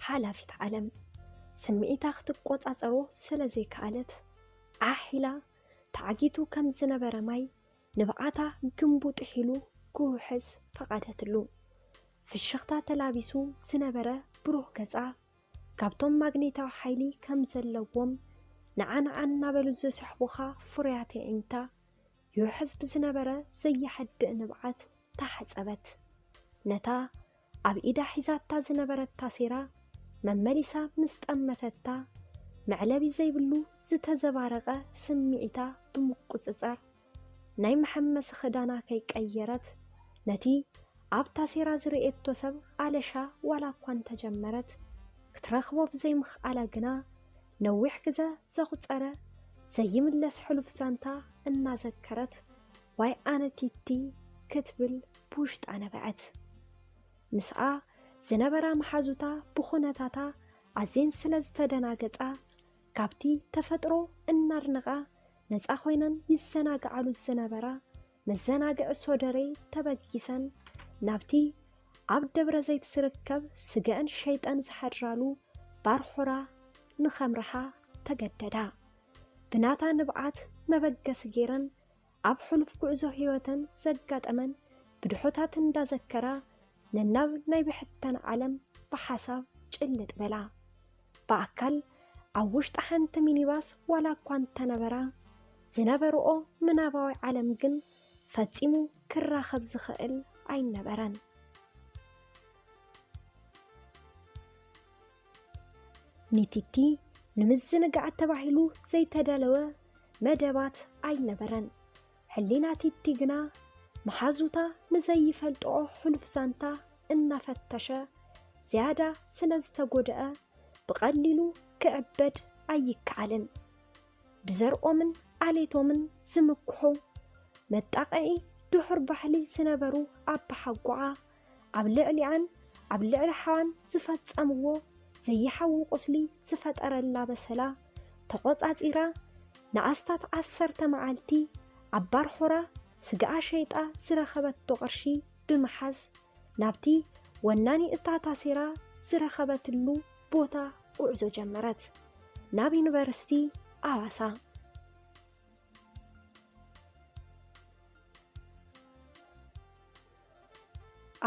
ሓላፊት ዓለም። ስምዒታ ክትቆጻጸሮ ስለ ዘይከኣለት፣ ዓሕ ኢላ ተዓጊቱ ከም ዝነበረ ማይ ንብዓታ ግንቡ ጥሒሉ ክውሕዝ ፈቐደትሉ። ፍሽኽታ ተላቢሱ ዝነበረ ብሩህ ገጻ፣ ካብቶም ማግኔታዊ ሓይሊ ከም ዘለዎም ንዓ ንዓ እናበሉ ዝስሕቡኻ ፍሩያት የዒንታ፣ ይውሕዝ ብዝነበረ ዘየሕድእ ንብዓት ተሓጸበት። ነታ ኣብ ኢዳ ሒዛታ ዝነበረት ታሴራ መመሊሳ ምስ ጠመተታ፣ መዕለቢ ዘይብሉ ዝተዘባረቐ ስምዒታ ብምቁጽጻር፣ ናይ መሐመሲ ክዳና ከይቀየረት፣ ነቲ ኣብ ታሴራ ዝርእየቶ ሰብ ኣለሻ ዋላ እኳ እንተጀመረት፣ ክትረኽቦ ብዘይምኽኣላ ግና፣ ነዊሕ ግዘ ዘቑጸረ ዘይምለስ ሕሉፍ ዛንታ እናዘከረት፣ "ዋይ ኣነ ቲቲ" ክትብል ብውሽጣ ነበዐት። ምስኣ ዝነበራ መሓዙታ ብኹነታታ ኣዝየን ስለ ዝተደናገጻ፣ ካብቲ ተፈጥሮ እናድነቓ ነጻ ኮይነን ይዘናግዓሉ ዝነበራ መዘናግዒ ሶደሬ ተበጊሰን ናብቲ ኣብ ደብረ ዘይት ዝርከብ ስገአን ሸይጠን ዝሓድራሉ ባርኾራ ንኸምርሓ ተገደዳ። ብናታ ንብዓት መበገሲ ገይረን ኣብ ሕሉፍ ጉዕዞ ህይወተን ዘጋጠመን ብድሆታት እንዳዘከራ ነናብ ናይ ብሕተን ዓለም ብሓሳብ ጭልጥ በላ። ብኣካል ኣብ ውሽጢ ሓንቲ ሚኒባስ ዋላ እኳ እንተነበራ፣ ዝነበርኦ ምናባዊ ዓለም ግን ፈጺሙ ክራኸብ ዝኽእል ኣይነበረን። ንቲቲ ንምዝንጋዕ ተባሂሉ ዘይተዳለወ መደባት ኣይነበረን። ሕሊና ቲቲ ግና መሓዙታ ንዘይፈልጥኦ ሕሉፍ ዛንታ እናፈተሸ፣ ዝያዳ ስለ ዝተጎድአ ብቐሊሉ ክዕበድ ኣይከኣልን። ብዘርኦምን ዓሌቶምን ዝምክሑ፣ መጣቕዒ ድሑር ባህሊ ዝነበሩ ኣባሓጎኣ፣ ኣብ ልዕሊኣን ኣብ ልዕሊ ሓዋን ዝፈጸምዎ ዘይሓዊ ቁስሊ ዝፈጠረላ በሰላ ተቖጻጺራ፣ ንኣስታት ዓሰርተ መዓልቲ ኣብ ባርኾራ ስጋኣ ሸይጣ ዝረኸበቶ ቅርሺ ብምሓዝ፣ ናብቲ ወናኒ እታ ታሴራ ዝረኸበትሉ ቦታ ጉዕዞ ጀመረት፣ ናብ ዩኒቨርሲቲ ኣዋሳ።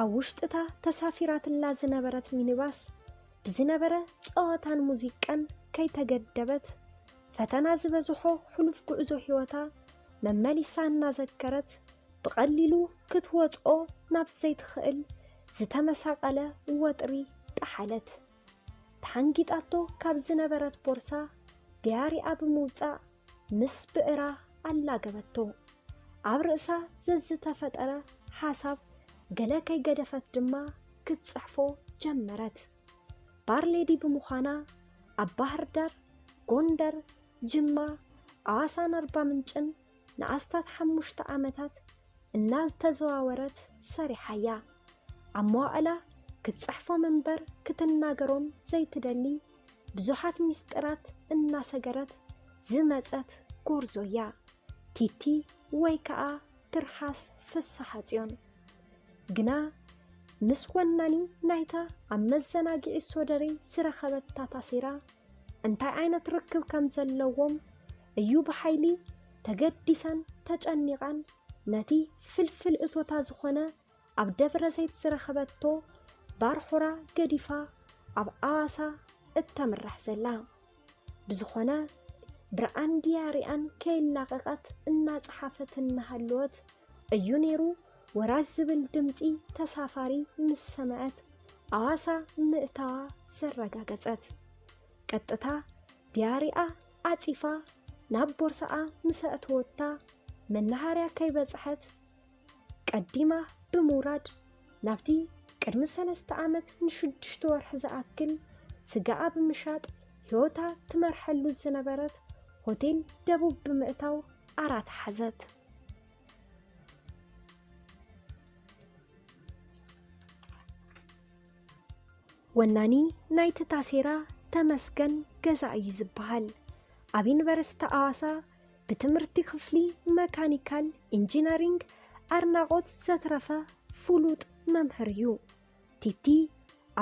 ኣብ ውሽጥታ ተሳፊራትላ ዝነበረት ሚኒባስ ብዝነበረ ጸወታን ሙዚቃን ከይተገደበት፣ ፈተና ዝበዝሖ ሕሉፍ ጉዕዞ ህይወታ መመሊሳ እናዘከረት፣ ብቐሊሉ ክትወጽኦ ናብ ዘይትኽእል ዝተመሳቐለ ወጥሪ ጠሓለት። ተሓንጊጣቶ ካብ ዝነበረት ቦርሳ ድያሪኣ ብምውጻእ ምስ ብዕራ ኣላገበቶ። ኣብ ርእሳ ዘዝተፈጠረ ሓሳብ ገለ ከይገደፈት ድማ ክትጽሕፎ ጀመረት። ባርሌዲ ብምዃና ኣብ ባህር ዳር፣ ጎንደር፣ ጅማ፣ ኣዋሳን ኣርባ ምንጭን ንኣስታት ሓሙሽተ ዓመታት እናተዘዋወረት ሰሪሓያ። ኣብ መዋእላ ክትጽሕፎም እምበር ክትናገሮም ዘይትደሊ ብዙሓት ሚስጥራት እናሰገረት ዝመጸት ጎርዞ እያ። ቲቲ ወይ ከኣ ትርሃስ ፍስሓጽዮን። ግና ምስ ወናኒ ናይታ ኣብ መዘናግዒ ሶደሬ ዝረኸበታ ታሴራ እንታይ ዓይነት ርክብ ከም ዘለዎም እዩ ብሓይሊ ተገዲሳን ተጨኒቓን ነቲ ፍልፍል እቶታ ዝኾነ ኣብ ደብረ ዘይት ዝረኸበቶ ባርሖራ ገዲፋ ኣብ ኣዋሳ እተምርሕ ዘላ። ብዝኾነ ብርኣን ድያሪኣን ከይላቐቐት እናጸሓፈት እናሃለወት እዩ ነይሩ ወራጅ ዝብል ድምጺ ተሳፋሪ ምስ ሰምዐት ኣዋሳ ምእታዋ ዘረጋገጸት። ቀጥታ ድያሪኣ ዓጺፋ ናብ ቦርሳኣ ምስ ኣእተወታ መናሃርያ ከይበጽሐት ቀዲማ ብምውራድ ናብቲ ቅድሚ ሰለስተ ዓመት ንሽዱሽተ ወርሒ ዝኣክል ስጋኣ ብምሻጥ ህይወታ ትመርሐሉ ዝነበረት ሆቴል ደቡብ ብምእታው ዓራት ሓዘት። ወናኒ ናይቲ ታሴራ ተመስገን ገዛኢ እዩ ዝበሃል። ኣብ ዩኒቨርሲቲ ኣዋሳ ብትምህርቲ ክፍሊ መካኒካል ኢንጂነሪንግ ኣድናቖት ዘትረፈ ፍሉጥ መምህር እዩ። ቲቲ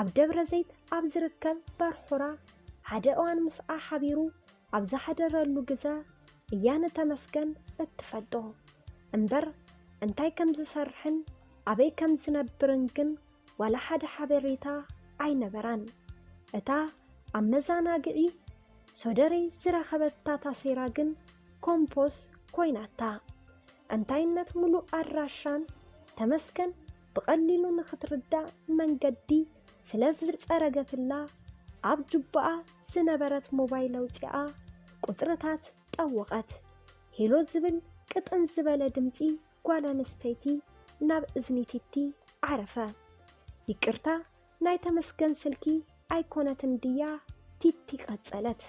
ኣብ ደብረ ዘይት ኣብ ዝርከብ ባርሑራ ሓደ እዋን ምስኣ ሓቢሩ ኣብ ዝሓደረሉ ግዘ እያ ንተመስገን እትፈልጦ። እምበር እንታይ ከም ዝሰርሕን ኣበይ ከም ዝነብርን ግን ዋላ ሓደ ሓበሬታ ኣይነበራን። እታ ኣብ መዘናግዒ ሶደሬ ዝረኸበታ ታሴራ ግን ኮምፖስ ኮይናታ። እንታይነት ሙሉእ ኣድራሻን ተመስገን ብቐሊሉ ንኽትርዳእ መንገዲ ስለ ዝጸረገትላ፣ ኣብ ጁባኣ ዝነበረት ሞባይል ኣውጺኣ ቁጽርታት ጠወቐት። ሄሎ ዝብል ቅጥን ዝበለ ድምጺ ጓል ኣንስተይቲ ናብ እዝኒ ቲቲ ዓረፈ። ይቅርታ፣ ናይ ተመስገን ስልኪ ኣይኮነትን ድያ? ቲቲ ቀጸለት።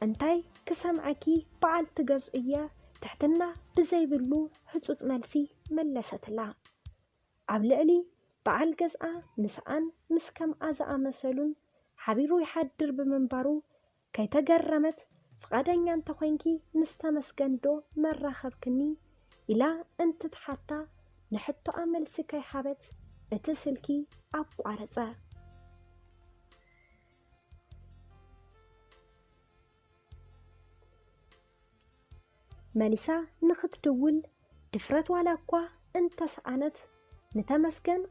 እንታይ ክሰምዐኪ በዓልቲ ገዝኡ እየ፣ ትሕትና ብዘይብሉ ህጹጽ መልሲ መለሰትላ። ኣብ ልዕሊ በዓል ገዝኣ ምስኣን ምስ ከምኣ ዝኣመሰሉን ሓቢሩ ይሓድር ብምንባሩ ከይተገረመት፣ ፍቓደኛ እንተኾይንኪ ምስ ተመስገን ዶ መራኸብክኒ? ኢላ እንትትሓታ፣ ንሕቶኣ መልሲ ከይሃበት እቲ ስልኪ ኣቋረጸ። መሊሳ ንኽትድውል ድፍረት ዋላ እኳ እንተሰኣነት፣ ንተመስገን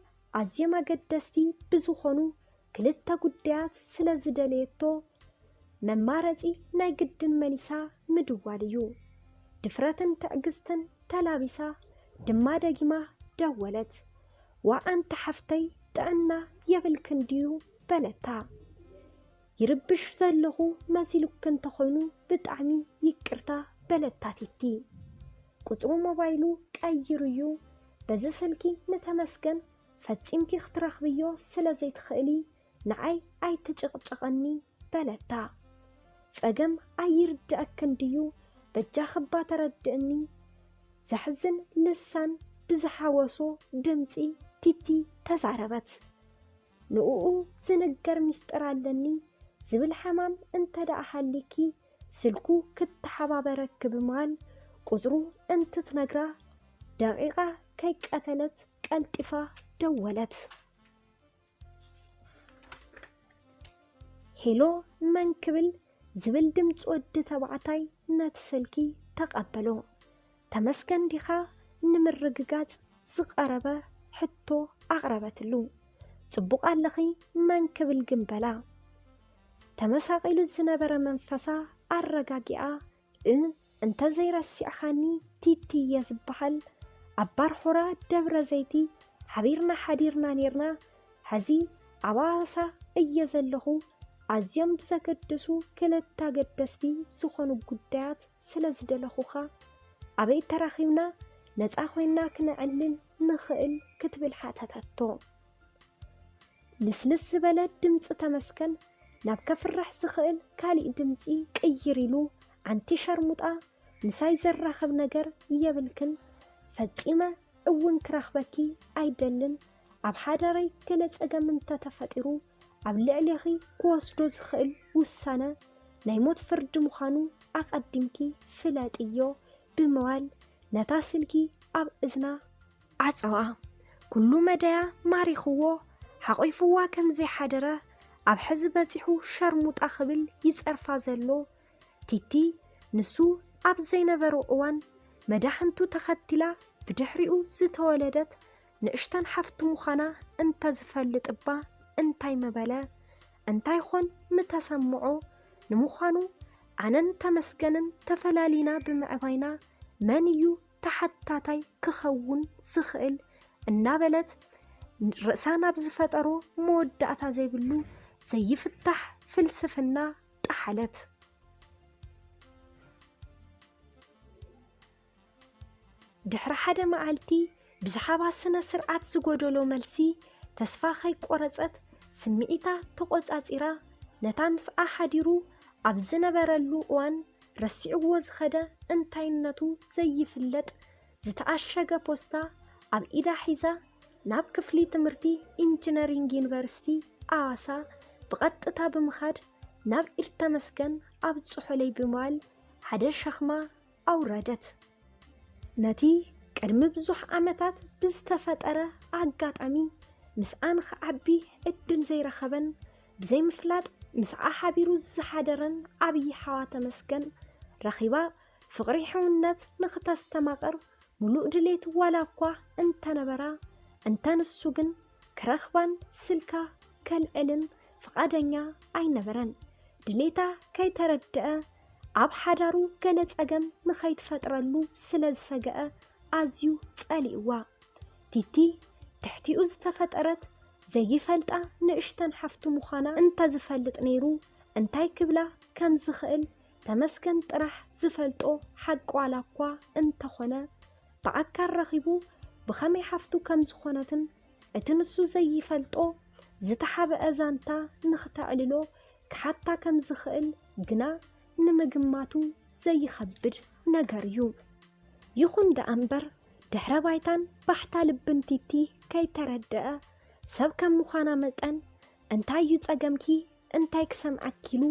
ኣዝዮም ኣገደስቲ ብዝኾኑ ክልተ ጉዳያት ስለ ዝደለየቶ፣ መማረጺ ናይ ግድን መሊሳ ምድዋል እዩ። ድፍረትን ትዕግስትን ተላቢሳ ድማ ደጊማ ደወለት። "ዋእ ኣንቲ ሓፍተይ፣ ጥዕና የብልክን ድዩ?" በለታ። "ይርብሽ ዘለኹ መሲሉኪ እንተኾይኑ ብጣዕሚ ይቅርታ" በለታ ቲቲ። ቁጽሩ ሞባይሉ ቀይሩ እዩ። "በዚ ስልኪ ንተመስገን ፈጺምኪ ክትረኽብዮ ስለ ዘይትኽእሊ ንዓይ ኣይትጭቕጭቐኒ" በለታ። "ጸገም ኣይርድኣክን ድዩ? በጃኺ እባ ተረድእኒ" ዘሕዝን ልሳን ብዝሓወሶ ድምጺ ቲቲ ተዛረበት። "ንእኡ ዝንገር ሚስጥር ኣለኒ ዝብል ሕማም እንተ ደኣ ሃሊኪ፣ ስልኩ ክተሓባበረኪ" ብምባል ቁጽሩ እንትትነግራ፣ ደቂቓ ከይቀተለት ቀልጢፋ ደወለት። "ሄሎ፣ መን ክብል?" ዝብል ድምጺ ወዲ ተባዕታይ ነቲ ስልኪ ተቐበሎ። "ተመስገን ዲኻ?" ንምርግጋጽ ዝቐረበ ሕቶ ኣቕረበትሉ። "ጽቡቕ ኣለኺ፣ መን ክብል ግን?" በላ። ተመሳቒሉ ዝነበረ መንፈሳ ኣረጋጊኣ፣ "እ፣ እንተዘይረሲዕኻኒ ቲቲ እየ ዝበሃል። ኣብ ባርሑራ ደብረ ዘይቲ ሓቢርና ሓዲርና ኔርና፣ ሕዚ ኣብ ኣዋሳ እየ ዘለኹ። ኣዝዮም ብዘገድሱ ክልተ ኣገደስቲ ዝኾኑ ጉዳያት ስለ ዝደለኹኻ፣ ኣበይ ተራኺብና ነጻ ኮይንና ክነዕልል ንኽእል?" ክትብል ሓተተቶ። ልስልስ ዝበለ ድምጺ ተመስገን ናብ ከፍርሕ ዝኽእል ካሊእ ድምጺ ቅይር ኢሉ፣ "ኣንቲ ሸርሙጣ፣ ምሳይ ዘራኽብ ነገር የብልክን። ፈጺመ እውን ክረኽበኪ ኣይደልን። ኣብ ሓዳረይ ገለ ጸገም እንተተፈጢሩ፣ ኣብ ልዕሌኺ ክወስዶ ዝኽእል ውሳነ ናይ ሞት ፍርዲ ምዃኑ ኣቐዲምኪ ፍለጥዮ" ብምባል ነታ ስልኪ ኣብ እዝና ዓጸዋ። ኩሉ መዳያ ማሪኽዎ፣ ሓቒፍዋ ከም ዘይሓደረ፣ ኣብ ሕዚ በጺሑ ሸርሙጣ ክብል ይጸርፋ ዘሎ ቲቲ፣ ንሱ ኣብ ዘይነበሮ እዋን መዳሕንቱ ተኸቲላ ብድሕሪኡ ዝተወለደት ንእሽተን ሓፍቱ ምዃና እንተዝፈልጥ እባ እንታይ ምበለ? እንታይ ኾን ምተሰምዖ? ንምዃኑ ኣነን ተመስገንን ተፈላሊና ብምዕባይና መን እዩ ተሓታታይ ክኸውን ዝኽእል? እናበለት ርእሳ ናብ ዝፈጠሮ መወዳእታ ዘይብሉ ዘይፍታሕ ፍልስፍና ጠሓለት። ድሕሪ ሓደ መዓልቲ ብዝሃባ ስነ ስርዓት ዝጎደሎ መልሲ፣ ተስፋ ከይቆረጸት ስምዒታ ተቖጻጺራ፣ ነታ ምስኣ ሓዲሩ ኣብ ዝነበረሉ እዋን ረሲዕዎ ዝኸደ እንታይነቱ ዘይፍለጥ ዝተኣሸገ ፖስታ ኣብ ኢዳ ሒዛ ናብ ክፍሊ ትምህርቲ ኢንጂነሪንግ ዩኒቨርሲቲ ኣዋሳ ብቐጥታ ብምኻድ ናብ ኢድ ተመስገን ኣብጽሑለይ ብምባል ሓደ ሸኽማ ኣውረደት። ነቲ ቅድሚ ብዙሕ ዓመታት ብዝተፈጠረ ኣጋጣሚ ምስኣን ክዓቢ ዕድል ዘይረኸበን ብዘይምፍላጥ ምስኣ ሓቢሩ ዝሓደረን ዓብዪ ሓዋ ተመስገን ረኺባ ፍቕሪ ሕውነት ንኽተስተማቕር ምሉእ ድሌት ዋላ እኳ እንተነበራ፣ እንተ ንሱ ግን ክረኽባን ስልካ ከልዕልን ፍቓደኛ ኣይነበረን። ድሌታ ከይተረድአ ኣብ ሓዳሩ ገለ ጸገም ንኸይትፈጥረሉ ስለ ዝሰገአ ኣዝዩ ጸሊእዋ። ቲቲ ትሕቲኡ ዝተፈጠረት ዘይፈልጣ ንእሽተን ሓፍቱ ምዃና እንተዝፈልጥ ነይሩ እንታይ ክብላ ከም ዝኽእል ተመስገን ጥራሕ ዝፈልጦ ሓቂ ዋላ እኳ እንተኾነ ብኣካል ረኺቡ ብኸመይ ሓፍቱ ከም ዝኾነትን እቲ ንሱ ዘይፈልጦ ዝተሓብአ ዛንታ ንኽተዕልሎ ክሓታ ከም ዝኽእል ግና ንምግማቱ ዘይኸብድ ነገር እዩ። ይኹን ደኣ እምበር ድሕረ ባይታን ባሕታ ልብን ቲቲ ከይተረድአ ሰብ ከም ምዃና መጠን እንታይ እዩ ጸገምኪ እንታይ ክሰምዓኪ ኢሉ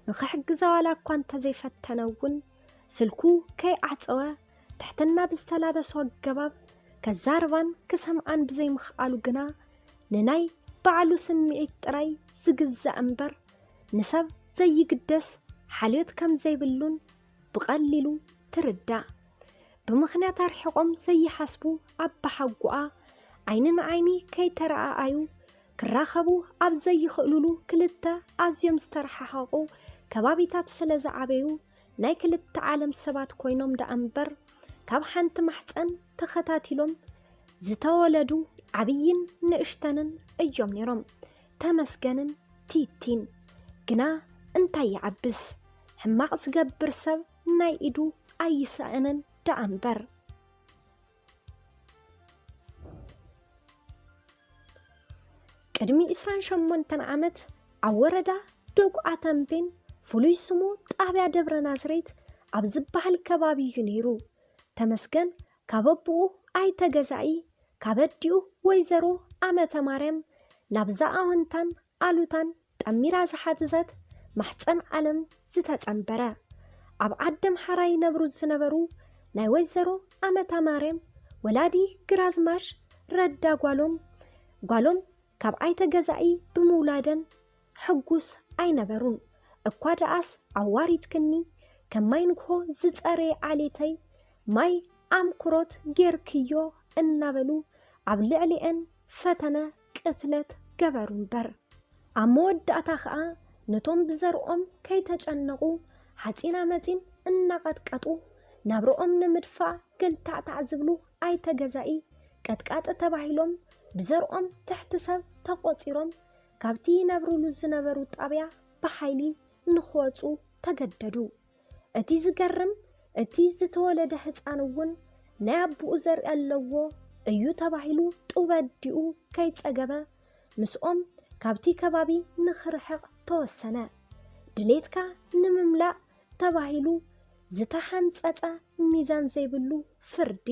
ንኽሕግዛ ዋላ እኳ እንተዘይፈተነ እውን ስልኩ ከይዓጸወ ትሕትና ብዝተላበሶ ኣገባብ ከዛርባን ክሰምዓን ብዘይምኽኣሉ ግና ንናይ ባዕሉ ስምዒት ጥራይ ዝግዛእ እምበር ንሰብ ዘይግደስ ሓልዮት ከም ዘይብሉን ብቐሊሉ ትርዳእ። ብምኽንያት ኣርሒቖም ዘይሓስቡ ኣባሓጎኣ ዓይኒ ንዓይኒ ከይተረኣኣዩ ክራኸቡ ኣብ ዘይኽእሉሉ ክልተ ኣዝዮም ዝተረሓሓቑ ከባቢታት ስለ ዝዓበዩ ናይ ክልተ ዓለም ሰባት ኮይኖም ደኣ እምበር ካብ ሓንቲ ማሕፀን ተኸታቲሎም ዝተወለዱ ዓብይን ንእሽተንን እዮም ነይሮም። ተመስገንን ቲቲን ግና እንታይ ይዓብስ ሕማቕ ዝገብር ሰብ ናይ ኢዱ ኣይስኣንን ደኣ እምበር። ቅድሚ ዕስራን ሸሞንተን ዓመት ኣብ ወረዳ ደጉዓ ተምቤን ፍሉይ ስሙ ጣብያ ደብረ ናዝሬት ኣብ ዝበሃል ከባቢ እዩ ነይሩ። ተመስገን ካብ ኣቦኡ ኣይተ ገዛኢ ካብ ኣዲኡ ወይዘሮ ኣመተ ማርያም ናብዛ ኣወንታን ኣሉታን ጠሚራ ዝሓዘት ማሕፀን ዓለም ዝተፀንበረ ኣብ ዓዲ ኣምሓራ ይነብሩ ዝነበሩ ናይ ወይዘሮ ኣመተ ማርያም ወላዲ ግራዝማሽ ረዳ ጓሎም ጓሎም ካብ ኣይተ ገዛኢ ብምውላደን ሕጉስ ኣይነበሩን። እኳ ደኣስ ኣዋሪድክኒ ከም ማይ ንግሆ ዝፀረየ ዓሌተይ ማይ ኣምኩሮት ጌርክዮ እናበሉ ኣብ ልዕሊኤን ፈተነ ቅትለት ገበሩ እምበር ኣብ መወዳእታ ኸኣ ነቶም ብዘርኦም ከይተጨነቑ ሓፂና መፂን እናቐጥቀጡ ናብርኦም ንምድፋእ ገልታዕታዕ ዝብሉ ኣይተ ገዛኢ ቀጥቃጢ ተባሂሎም ብዘርኦም ትሕቲ ሰብ ተቖፂሮም ካብቲ ይነብሩሉ ዝነበሩ ጣብያ ብሓይሊ ንኽወፁ ተገደዱ። እቲ ዝገርም እቲ ዝተወለደ ህፃን እውን ናይ ኣቦኡ ዘርኢ ኣለዎ እዩ ተባሂሉ ጡብ ኣዲኡ ከይፀገበ ምስኦም ካብቲ ከባቢ ንኽርሕቕ ተወሰነ። ድሌትካ ንምምላእ ተባሂሉ ዝተሓንፀፀ ሚዛን ዘይብሉ ፍርዲ።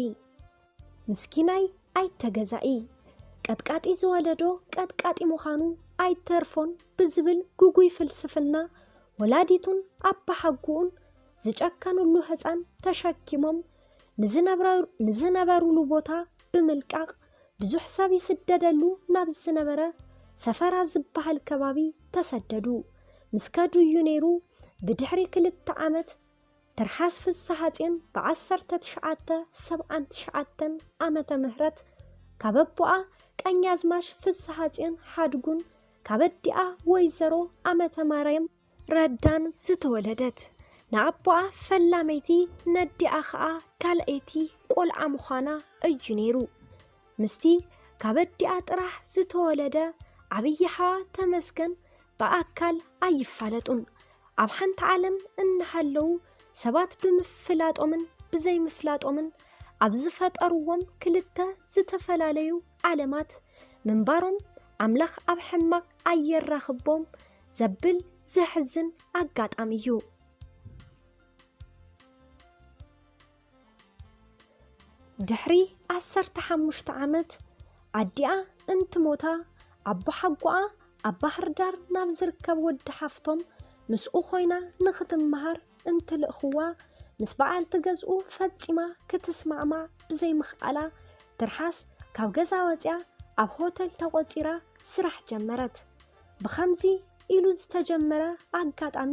ምስኪናይ ኣይተ ገዛኢ ቀጥቃጢ ዝወለዶ ቀጥቃጢ ምዃኑ ኣይተርፎን ብዝብል ግጉይ ፍልስፍና ወላዲቱን ኣባሓጎኡን ዝጨከኑሉ ህፃን ተሸኪሞም ንዝነበረ- ንዝነበሩሉ ቦታ ብምልቃቕ ብዙሕ ሰብ ይስደደሉ ናብ ዝነበረ ሰፈራ ዝበሃል ከባቢ ተሰደዱ። ምስ ከዱ እዩ ነይሩ ብድሕሪ ክልተ ዓመት ትርሓስ ፍስሓጽዮን ብ ዓሰርተ ትሽዓተ ሰብዓን ትሽዓተን ዓመተ ምህረት ካብ ኣቦኣ ቀኛዝማች ፍስሓጽዮን ሓድጉን ካብ ኣዲኣ ወይዘሮ ኣመተ ማርያም ረዳን ዝተወለደት ንኣቦኣ ፈላመይቲ ነዲኣ ኸኣ ካልኣይቲ ቆልዓ ምዃና እዩ ነይሩ። ምስቲ ካብ ኣዲኣ ጥራሕ ዝተወለደ ዓብዪ ሓዋ ተመስገን ብኣካል ኣይፋለጡን። ኣብ ሓንቲ ዓለም እናሃለዉ ሰባት ብምፍላጦምን ብዘይምፍላጦምን ኣብ ዝፈጠርዎም ክልተ ዝተፈላለዩ ዓለማት ምንባሮም ኣምላኽ ኣብ ሕማቕ ኣየራኽቦም ዘብል ዘሕዝን ኣጋጣሚ እዩ። ድሕሪ ዓሰርተ ሓሙሽተ ዓመት ኣዲኣ እንትሞታ ኣቦሓጎኣ ኣብ ባህርዳር ናብ ዝርከብ ወዲ ሓፍቶም ምስኡ ኮይና ንኽትመሃር እንትልእኽዋ ምስ በዓልቲ ገዝኡ ፈጺማ ክትስማዕማዕ ብዘይምኽኣላ ትርሓስ ካብ ገዛ ወፂኣ ኣብ ሆተል ተቖጺራ ስራሕ ጀመረት። ብኸምዚ ኢሉ ዝተጀመረ ኣጋጣሚ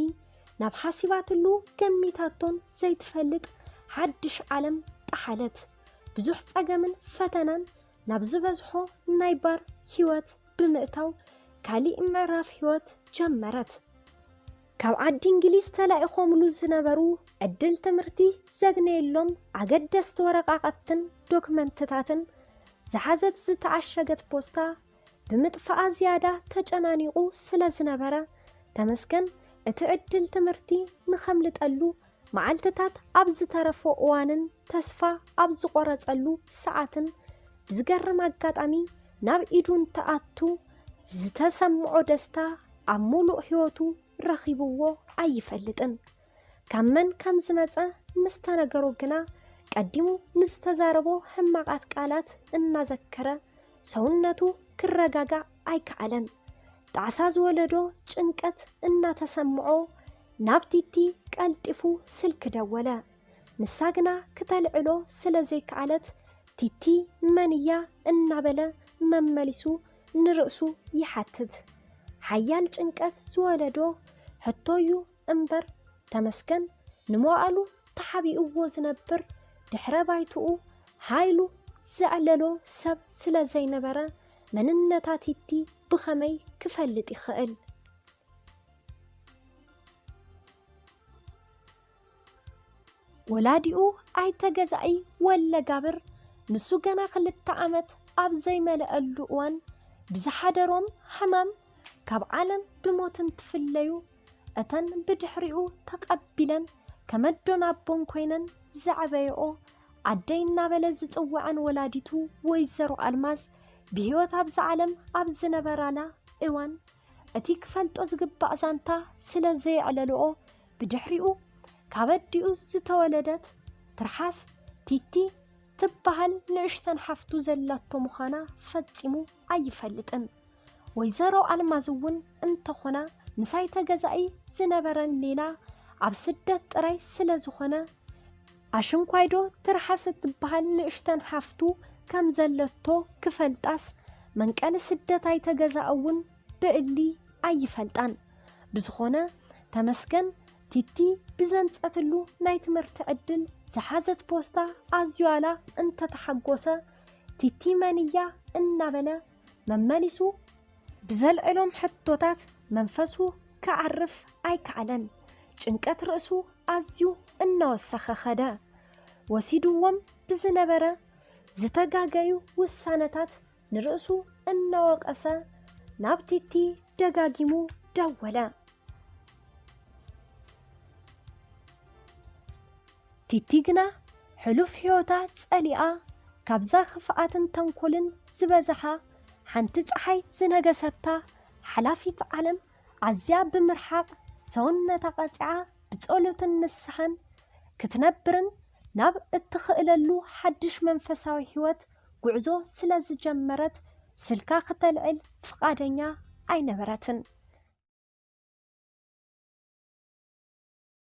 ናብ ሓሲባትሉ ገሚታቶን ዘይትፈልጥ ሓድሽ ዓለም ጠሓለት። ብዙሕ ጸገምን ፈተናን ናብ ዝበዝሖ ናይ ባር ህይወት ብምእታው ካሊእ ምዕራፍ ህይወት ጀመረት። ካብ ዓዲ እንግሊዝ ተላኢኾምሉ ዝነበሩ ዕድል ትምህርቲ ዘግነየሎም ኣገደስቲ ወረቓቕትን ዶክመንትታትን ዝሓዘት ዝተዓሸገት ፖስታ ብምጥፋኣ ዝያዳ ተጨናኒቑ ስለ ዝነበረ፣ ተመስገን እቲ ዕድል ትምህርቲ ንኸምልጠሉ መዓልትታት ኣብ ዝተረፎ እዋንን ተስፋ ኣብ ዝቖረጸሉ ሰዓትን ብዝገርም ኣጋጣሚ ናብ ኢዱ እንትኣቱ ዝተሰምዖ ደስታ ኣብ ሙሉእ ህይወቱ ረኺብዎ ኣይፈልጥን። ካብ መን ከም ዝመጸ ምስ ተነገሮ ግና ቀዲሙ ንዝተዛረቦ ሕማቓት ቃላት እናዘከረ ሰውነቱ ክረጋጋእ ኣይከኣለን። ጣዕሳ ዝወለዶ ጭንቀት እናተሰምዖ ናብ ቲቲ ቀልጢፉ ስልኪ ደወለ። ንሳ ግና ክተልዕሎ ስለ ዘይከኣለት ቲቲ መን እያ እናበለ መመሊሱ ንርእሱ ይሓትት። ሓያል ጭንቀት ዝወለዶ ሕቶ እዩ እምበር ተመስገን ንመዋእሉ ተሓቢእዎ ዝነብር ድሕረ ባይትኡ ሓይሉ ዘዕለሎ ሰብ ስለ ዘይነበረ መንነታ ቲቲ ብኸመይ ክፈልጥ ይኽእል? ወላዲኡ ኣይተ ገዛኢ ወለጋብር ንሱ ገና ክልተ ዓመት ኣብ ዘይመለአሉ እዋን ብዝሓደሮም ሕማም ካብ ዓለም ብሞት እንትፍለዩ፣ እተን ብድሕሪኡ ተቐቢለን ከመዶን ኣቦን ኮይነን ዘዕበየኦ ኣደይ እናበለ ዝጽውዐን ወላዲቱ ወይዘሮ ኣልማዝ ብህይወት ኣብዛ ዓለም ኣብ ዝነበራላ እዋን እቲ ክፈልጦ ዝግባእ ዛንታ ስለ ዘየዕለልኦ ብድሕሪኡ ካብ ኣዲኡ ዝተወለደት ትርሓስ ቲቲ ትበሃል ንእሽተን ሓፍቱ ዘላቶ ምዃና ፈጺሙ ኣይፈልጥን። ወይዘሮ ኣልማዝ እውን እንተኾና ምስ ኣይተ ገዛኢ ዝነበረን ሌላ ኣብ ስደት ጥራይ ስለ ዝኾነ ኣሽንኳይዶ ትርሓስ እትበሃል ንእሽተን ሓፍቱ ከም ዘለቶ ክፈልጣስ መንቀሊ ስደት ኣይተ ገዛኢ እውን ብእሊ ኣይፈልጣን። ብዝኾነ ተመስገን ቲቲ ብዘምጸትሉ ናይ ትምህርቲ ዕድል ዝሓዘት ፖስታ ኣዝዩ ኣላ እንተተሓጎሰ ቲቲ መን እያ እናበለ መመሊሱ ብዘልዕሎም ሕቶታት መንፈሱ ክዓርፍ ኣይከኣለን። ጭንቀት ርእሱ ኣዝዩ እናወሰኸ ኸደ። ወሲድዎም ብዝነበረ ዝተጋገዩ ውሳነታት ንርእሱ እናወቐሰ ናብ ቲቲ ደጋጊሙ ደወለ። ቲቲ ግና ሕሉፍ ህይወታ ጸሊኣ ካብዛ ክፍኣትን ተንኮልን ዝበዝሓ ሓንቲ ጸሓይ ዝነገሰታ ሓላፊት ዓለም ኣዝያ ብምርሓቕ ሰውነታ ቀጺዓ ብጸሎትን ንስሓን ክትነብርን ናብ እትኽእለሉ ሓድሽ መንፈሳዊ ህይወት ጉዕዞ ስለ ዝጀመረት ስልካ ክተልዕል ፍቓደኛ ኣይነበረትን።